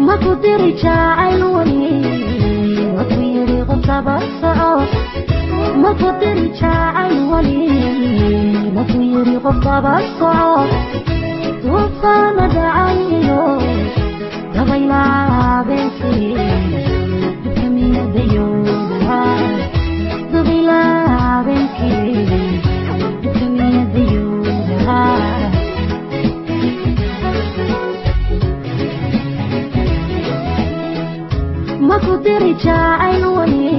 Maku diri jacayl weli, maku yidhi qof daba soco. Maku diri jacayl weli, maku yidhi qof daba soco. Duufaana dhacayo dabayla habeenkii, dhibka miyadayooda? Dabayla habeenkii, dhibka miyadayooda? Maku diri jacayl weli,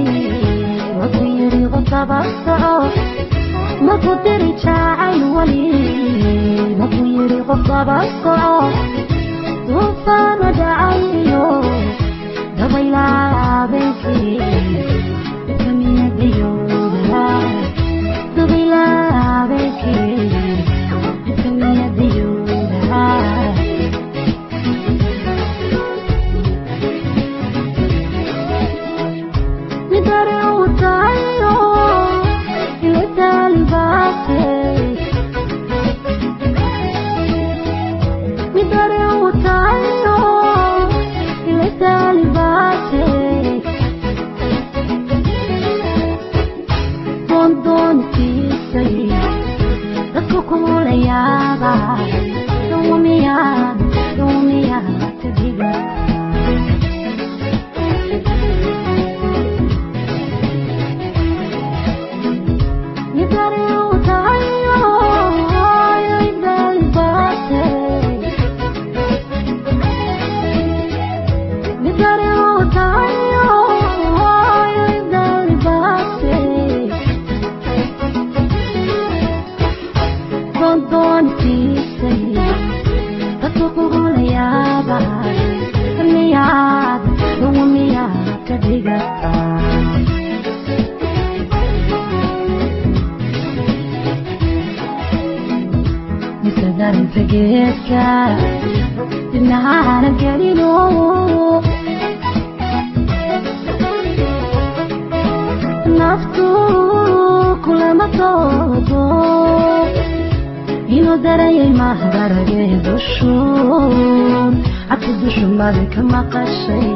maku yidhi qof daba soco. Maku diri jacayl weli, maku yidhi qof daba soco. Duufaana dhacayo dabayla habeenkii, dhibka miyadayooda? Dabayla habeenkii, dhibka miyadayooda? Midare utayo ila talibate, midare utayo ila talibate. Doondoontiisay dadku kula yaaba, dawmiyaad dawmiyaad ka dhiga. Midare utayo ila talibate, midare utayo ila talibate. Doondoontiisay dadku kugula yaaba, miyaad miyaad ka dhigataa? Mise darinta geedka dibnahaana gelino, naftu kulama doodo inuu darayay mahdaragee dushuun cabsi dushu madi ka maqashay.